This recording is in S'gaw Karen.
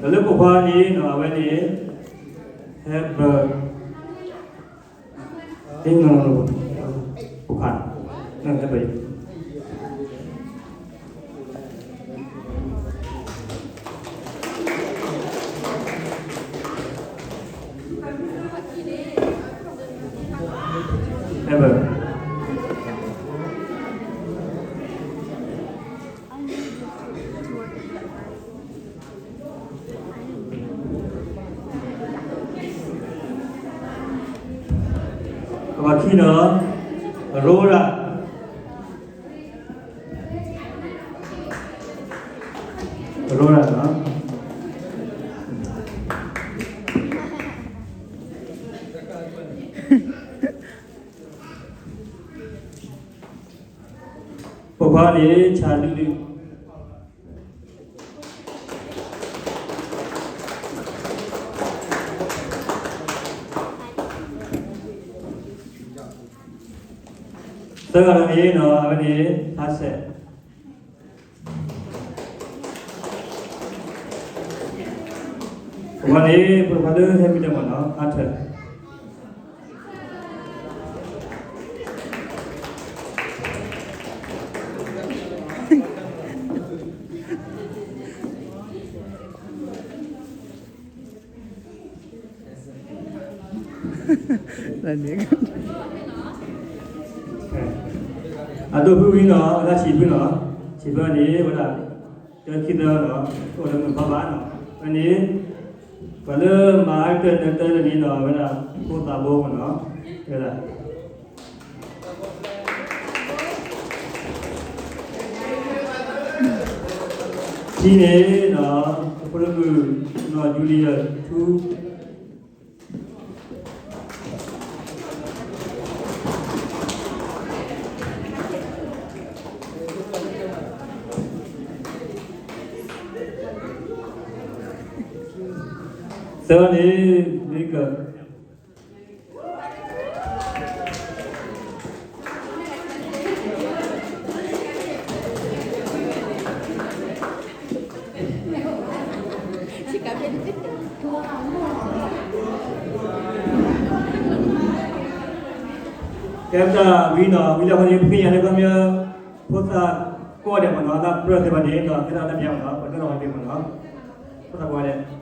ဒီးလၢပိာ်ခွါန့ၣ်နီၤ အဝဲန့ၣ် ဟဲပၢၢ် သ့ၣ်နီၣ် ပိာ်ခွါ ဟဲပၢၢ် ဟဲပၢၢ် ကဘၣ်ခံနီၤ ရိဒၣ် ရိဒၣ်နီၤ ပိာ်ခွါန့ၣ် ဆၣ်ဒုဒု သၢဂၤတဂၤန့ၣ်နီၤ အဝဲန့ၣ် ဖးစဲး အဝဲန့ၣ် ပိာ်ခွါလၢဟဲမံတၢ်မနီၤ အါထၢၣ် အဒိၣ်ဖုဝံၤနီၤ အဝဲဒၣ်ဆံးဖုနီၤ ဆံးဖုန့ၣ် အဝဲဒၣ် တၢခံသၢနီၤ အိၣ်လၢမုၢ်ဖးဘၣ်နီၤ ဝဲန့ၣ် ပှၤလၢမၤအါကတၢၢ်နၢၤတၢ်န့ၣ်နီၤ အဝဲဒၣ် ဖိသၣ်ဘိမနီၤ ဝဲဒၣ် ခံန့ၣ်နီၤ အဖိလၢမုၢ်နီၤ ယူလံယၢၣ်ထူ သၢန့ၣ် မ့ၢ်က ကဲ ပတၢ်ဝံၤနီၤ ဝံၤလၢခီန့ၣ် ပဃ့ညါလၢခီမ့ၢ် ဖိသၣ်ကိးဂၤဒဲးမနီၤ လၢပြၢသ့ၣ်တဖၣ်န့ၣ်နီၤ ကဲထီၣ်လၢပျၢၤမနီၤ ပှၤတၢ်လီၢ်ဝဲသ့ၣ်မနီၤ ဖိသၣ်ကိးဂၤဒဲး